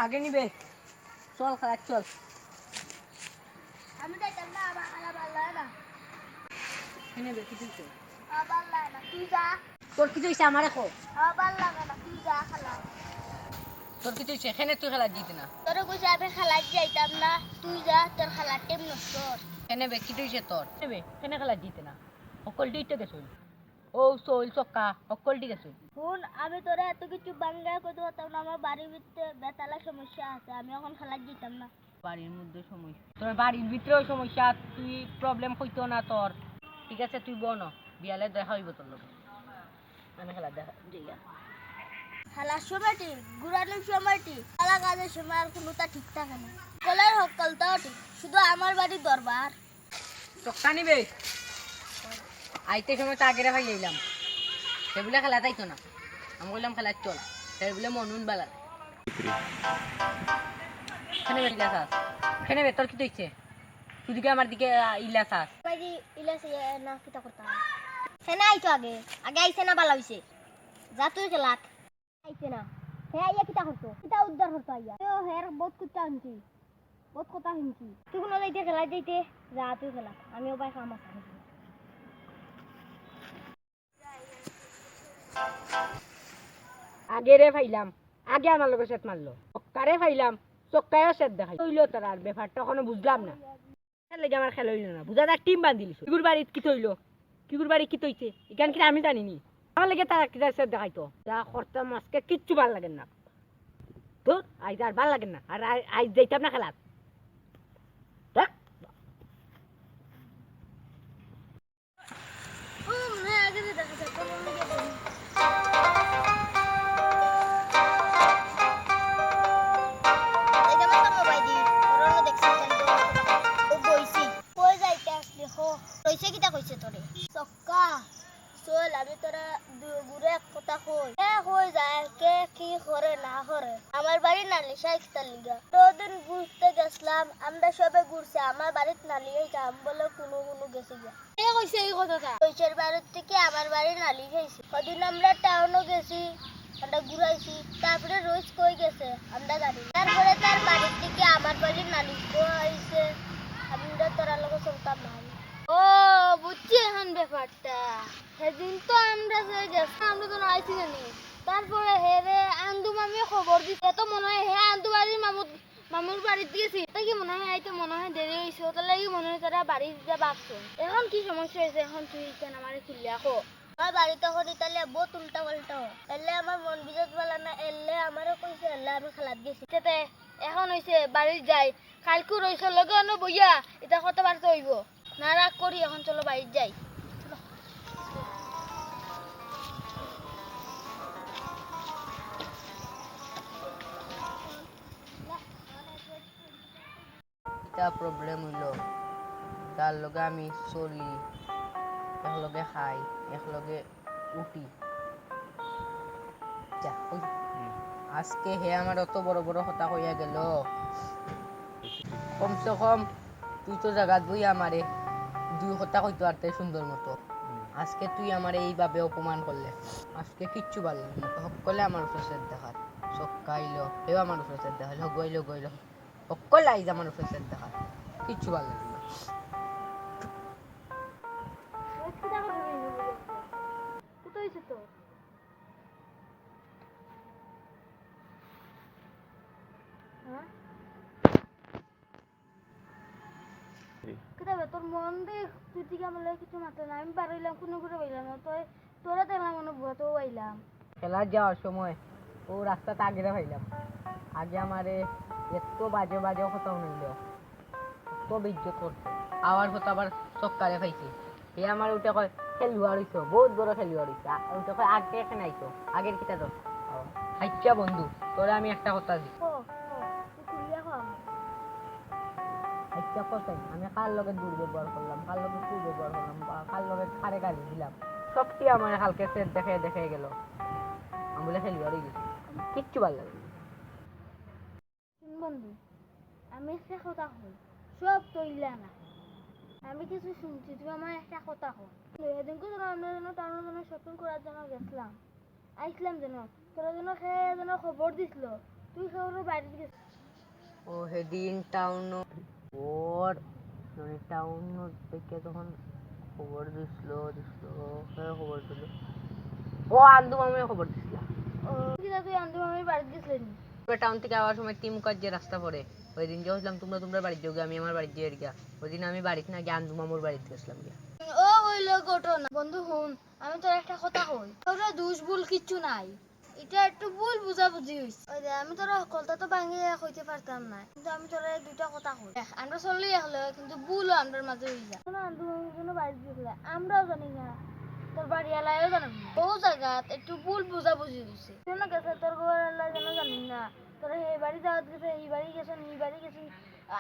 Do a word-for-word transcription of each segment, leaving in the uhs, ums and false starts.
আগে নিবে। চল, খেলাত চল। আমি যাইতাম না, আমার খেলা ভালা লাগে না। কেনে বে, কিতা অইছে? আমার ভালা লাগে না, তুই যা। তোর কিতা অইছে আমারে ক। আমার ভালা লাগে না, তুই যা খেলা। তোর কিতা অইছে? কেনে তুই খেলাত যাইতে না? তোরে কইছি আমি খেলাত যাইতাম না, তুই যা, তোর খেলার টিম নষ্ট কর। কেনে বে, কিতা অইছে তোর? কেনে বে, কেনে খেলাত যাইতে না? হক্কলটি তো গেছইন। ও সইল ছক্কা, হক্কলটি গেছইন। হুন, আমি তোরে এত কিছু ভাঙ্গা কইতে পারতাম না, আমার বাড়ির ভিতরে বেতালা সমস্যা আছে, আমি অখন খেলাত যাইতাম না। বাড়ির মধ্যে সমস্যা, তোর বাড়ির ভিতরেও সমস্যা, তুই প্রবলেম কইতো না তোর। ঠিক আছে, তুই বন, বিয়ালে দেখা অইবো তোর লগে। আমি খেলা দেখা, যাইগা। খেলার সময়টি, ঘুরানোর সময়টি, খেলা কাজের সময় আর কোনোটা ঠিক থাকে না। হক্কলর হক্কলতাও ঠিক, শুধু আমার বাড়ির দরবার। ছক্কা নিবে। আইতে সময় তো আগেরে ফাইলাইলাম। সে বুলে খেলাত আইতো না। আমি কইলাম খেলাত চল। সে বুলে মন উন বালা। কেনে বে, ইলা চাস? কেনে বে, তোর কিতা অইছে? তুই দিকে আমার দিকে, আ, ইলা চাস। ভাইজি, ইলা চাইয়া না কিতা করতাম? সে না আইতো আগে। আগে আইছে না বালা অইছে। যা তুই খেলাত। আইছে না। হে আইয়া কিতা করতো? কিতা উদ্ধার করতো আইয়া? তো হের বহুত কুত্তা হুনছি। বহুত কথা হুনছি। তুই কুনো যাইতে খেলাত যাইতে? যা তুই খেলাত। আমিও ভাই কাম আছে। আগেরে ফাইলাম, আগে আমার লগে সেট মারলো। ছক্কারে ফাইলাম, ছক্কায়ও সেট দেখাই। অইলো তার আর ব্যাপারটা অখনো বুঝলাম না। এর লাগি আমার খেলা অইলো না। বুঝা যার টিম বান্ধিলিছে। কিগুর বাড়িত কিতা অইলো? কিগুর বাড়িত কিতা অইছে? ইখান কিতা আমি জানি নি? আমার লাগি তারা কিতা সেট দেখাইতো? যা করতাম আজকে কিচ্ছু ভালা লাগের না। ধুর, আইজ আর ভালা লাগের না। আর আই-, আইজ যাইতাম না খেলাত। ধুর। ও, মনে হয় আগে যে দেখা যায়, কোন রুমে গিয়ে বলি। এই যে আমার সামনে ভাই দি, ওর রুমে দেখছি, জানি তো। ও বইছি। কই যাইতে আসলি, হো? কইছে কিতা কইছে তোরে? ছক্কা। চল, আমি তোরা দুইগুরে এক কথা কই। কে কই যায়, কে কি করে না করে। আমার বাড়ি নালিশ আইছে তার লিগা। দুদিন ঘুরতে গেছলাম, আমরা সবে ঘুরছি, আমার বাড়িত নালিশ আইছে, আমি বলে কুনু কুনু গেছি গিয়া। কে কইছে এই কথাটা? কইছে বাড়ির থেকে আমার বাড়ি নালিশ আইছে। কদিন আমরা টাউনও গেছি, আমরা ঘুরাইছি, তারপরে রইছ কই গেছে, আমরা জানি না। তারপরে তার বাড়ির থেকে আমার বাড়ি নালিশ আইছে, আমরা তোরা লগে চলতাম না। ও, বুঝছি এখন ব্যাপারটা। সেদিন তো আমরা যে গেছিলাম, আমরা তো নাইছি জানি। তারপরে হে রে আন্দু মামি খবর দিছে, তো মনে হয় হে আন্দু বাড়ির মামুর, মামুর বাড়িত গেছি। তাই কি মনে হয় আইতে মনে হয় দেরি হইছে, ওটার লাগি মনে হয় তারা বাড়িত যা ভাগছে। এখন কি সমস্যা হইছে, এখন তুই কেন আমারে খুলিয়া কো? আমার বাড়িত এখন ইতালিয়া বহুত উল্টা পাল্টা হয়। এলে আমার মন বিজাত ভালা না, এলে আমারে কইছে, এলে আমি খেলাত গেছি। তে এখন হইছে, বাড়িত যাই। কালকু রইছর লগে অনো বইয়া ইতা কথাবার্তা অইবো। না রাগ করি, এখন চলো বাড়িত যাই। চলো। ইতা প্রবলেম অইলো, যার লগে আমি চলি, একলগে খাই, একলগে উঠি। যা, ওই, আজকে হে আমার অত বড় বড় কথা কইয়া গেল। কমসে কম তুই তো জাগাত বই আমারে দুই কথা কইতে পারতে সুন্দর মতো। আজকে তুই আমারে এইভাবে অপমান করলে, আজকে কিচ্ছু ভালা লাগে না। হক্কলে আমার উপরে সেট দেখার, ছক্কা আইলো, হেও আমার উপরে সেট দেখাইলো, হগু আইলো, হগু আইলো। হক্কল আইজ আমার উপরে সেট দেখার, কিচ্ছু ভালা লাগে না। কোথায় হইছে তোর? হ্যাঁ? কিতা বে, তোর মন দে, তুই ঠিক আমার লগে কিছু মাতে না। আমি বার হইলাম, কোনো করে পাইলাম না। তোর, তোরা দেখলাম, মনে বুয়াতেও আইলাম। খেলার যাওয়ার সময় ও রাস্তাত আগেরে পাইলাম। আগে আমারে এত বাজে বাজে কথা হুনাইলো, এত বেইজ্জত করছে। আওয়ার পথে আবার ছক্কারে পাইছি। হে আমার উঠে কয়, "খেলুয়াড় হইছো, বহুত বড় খেলুয়াড় হইছো।" আ-, উঠে কয়, "আগে কেনে আইছো? আগের কিতা দরকার?" আচ্ছা বন্ধু, তোরে আমি একটা কথা দিই। ক, ক, তুই খুলিয়া ক আমারে। আচ্ছা, ক চাই, আমি কার লগে দুর্ব্যবহার করলাম, কার লগে সুব্যবহার করলাম, বা কার লগে কারে গালি দিলাম, সবটি আমার কালকে সেট দেখে দেখে গেল। আমি বলে খেলুয়াড় হয়ে গেছি, কিচ্ছু ভালো লাগে না। হুন বন্ধু, আমি একটা কথা কই, সব তো ইলা না। আমি কিছু শুনছি, তুমি আমার একটা কথা কও। সেদিনকে যেন আমরা যেন টাউনে যেন শপিং করার জন্য গেছিলাম, আইছিলাম যেন, তোরা যেন কে যেন খবর দিছিল, তুই কেউর বাড়িত গেছিলি। ও, সেদিন টাউন ওর, মানে, টাউন থেকে তখন খবর দিছিল, দিছিল, কে খবর দিল? ও, আন্দু মামে খবর দিছিল। ও, কিতা তুই আন্দু মামির বাড়িত গেছিলি নি? আমরা টাউন থেকে আওয়ার সময় তিমুকার যে রাস্তা পড়ে, ওই দিন যে কইছিলাম, "তোমরা তোমরা বাড়িত যাওগি, আমি আমার বাড়িত যাই গিয়া।" ওই দিন আমি বাড়িত না গিয়া আন্দু মামুর বাড়িত গেছিলাম গিয়া। ও, অইলো ঘটনা। বন্ধু, হুন, আমি তোর একটা কথা কই, তোর দোষ ভুল কিচ্ছু নাই, ইটা একটু ভুল বুঝাবুঝি অইছে। ওই যে আমি তোর হকলতা তো ভাঙিয়া কইতে পারতাম না, কিন্তু আমি তোর দুইটা কথা কই। দেখ, আমরা চলি এক লগে, কিন্তু ভুলও আমরার মাঝে অই যায়। কোনো আন্দু মামুর জন্য বাড়িত গেছিলা, আমরাও জানি না, তোর বাড়িওয়ালায়ও জানে না। ও জাগাত একটু ভুল বুঝাবুঝি অইছে। কেন গেছে তোর ঘরওয়ালা যেন জানি না, তোর এই বাড়ি যাওয়াত গেছে, এই বাড়ি গেছে, এই বাড়ি গেছে,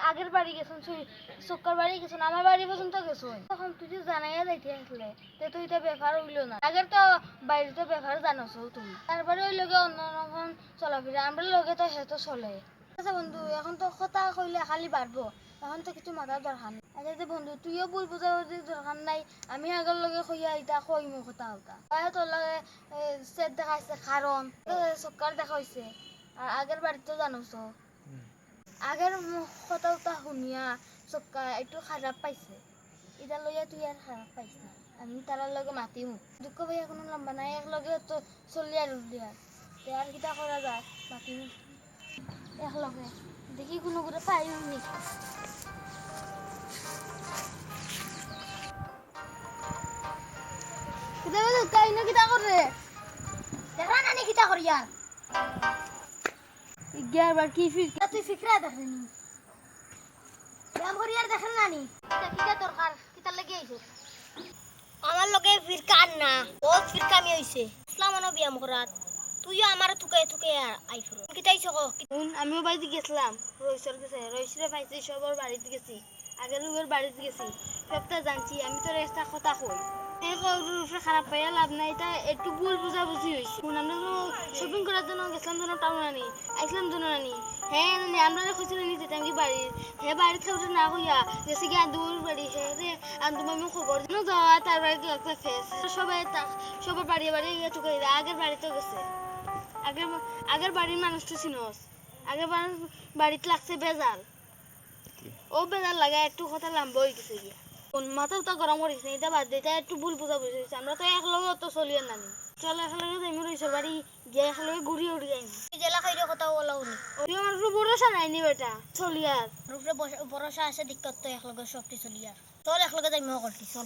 আগের বাড়ি গেছইন, সই-, সক্কার বাড়ি গেছইন, আমার বাড়ি পর্যন্ত গেছইন। তখন তুই যে জানাইয়া যাইতে আসলে, তে তো ইটা ব্যাপার অইলো না। আগের তো বাড়ির তো ব্যাপার জানোস তুই। তারপরে ওই লগে অন্য রকম চলাফেরা, আমরার লগে তো হে তো চলে। আচ্ছা বন্ধু, এখন তো কথা কইলে খালি বাড়বো, এখন তো কিছু মাতার দরকার নাই। আচ্ছা যে বন্ধু, তুইও ভুল বুঝাবুঝির দরকার নাই, আমি আগের লগে কইয়া ইটা কইমু কথা উতা। তাই তোর লগে, এ, সেট দেখাইছে কারণ, এ, সক্কার দেখাইছে, আর আগের বাড়ি তো জানোস। আগের ম-, কথা উতা হুনিয়া সক্কা একটু খারাপ পাইছে। ইটা লইয়া তুই আর খারাপ পাইস না। আমি তারার লগে মাতিমু। দুঃখ পাইয়া কোনো লাম্বা নাই, এক লগে তো চলিয়ার উঠিয়ার। তে আর কিতা করা যায়? মাতিমু। এক লগে। দেখি কোনো করে পাই নি। কিতা বে, তাই না কিতা করে? দেখরা না নি কিতা করিয়ার? ইগিয়া আবার কি ফির-, তা তুই ফিকরা দেখরে নি? ব্যায়াম করিয়ার দেখরে না নি? তা কিতা দরকার? কিতার লাগি আইছো? আমার লগে ফিরকা আর না, বহুত ফিরকামি অইছে। আসলাম অনো ব্যায়াম করাত, তুইও আমারে থুকাই থুকাই আ-, আই ফিরো। কিতা অইছে ক? হুন, আমিও বাড়িত গেছিলাম, রইসর গেছে, রইসরে পাইছি, সবর বাড়িত গেছি। আগের লোকের বাড়িত গেছি, সবটা জানছি। আমি তোরে একটা কথা কই, হে কেউর উপরে খারাপ পাইয়া লাভ নাই, ইটা একটু ভুল বুঝাবুঝি অইছে। হুন, আমরা তো শপিং করার জন্য গেছিলাম যেন টাউন আনি, আইছিলাম যেন আনি। হে আনি, আমরারে কইছিল নি যেতাম কি বাড়িত, হে বাড়িত কেউরে না কইয়া গেছে গিয়া আন্দু মামুর বাড়ি। হে রে, আন্দু মামু খবর যেন যাওয়া, তার বাড়িত লাগছে ফেস। সবাই তা-, সবার বাড়ি বাড়ি গিয়া চুকাই দেয়। আগের বাড়িত গেছে, আগের, আগের বাড়ির মানুষ তো চিনস, আগের বাড়ির বাড়িত লাগছে বেজাল। ও বেজার লাগা একটু কথা লাম্বা অই গেছে গিয়া। কোন মাথা উতা গরম করিস না, ইটা বাদ দে, ইটা একটু ভুল বুঝাবুঝি অইছে। আমরা তো এক লগে অত চলিয়ার নানি। চল এক লগে যাইমু রইসর বাড়ি, গিয়া এক লগে ঘুরি উড়ি আইমু। তুই যেলা কইরে কথা ওলা উনি। ওই আমার উপরে ভরসা নাই নি বেটা, চলিয়ার। আমার উপরে বস-, ভরসা আছে, দিক্কত তো এক লগে সবটি চলিয়ার। চল এক লগে যাইমু হকলটি, চল।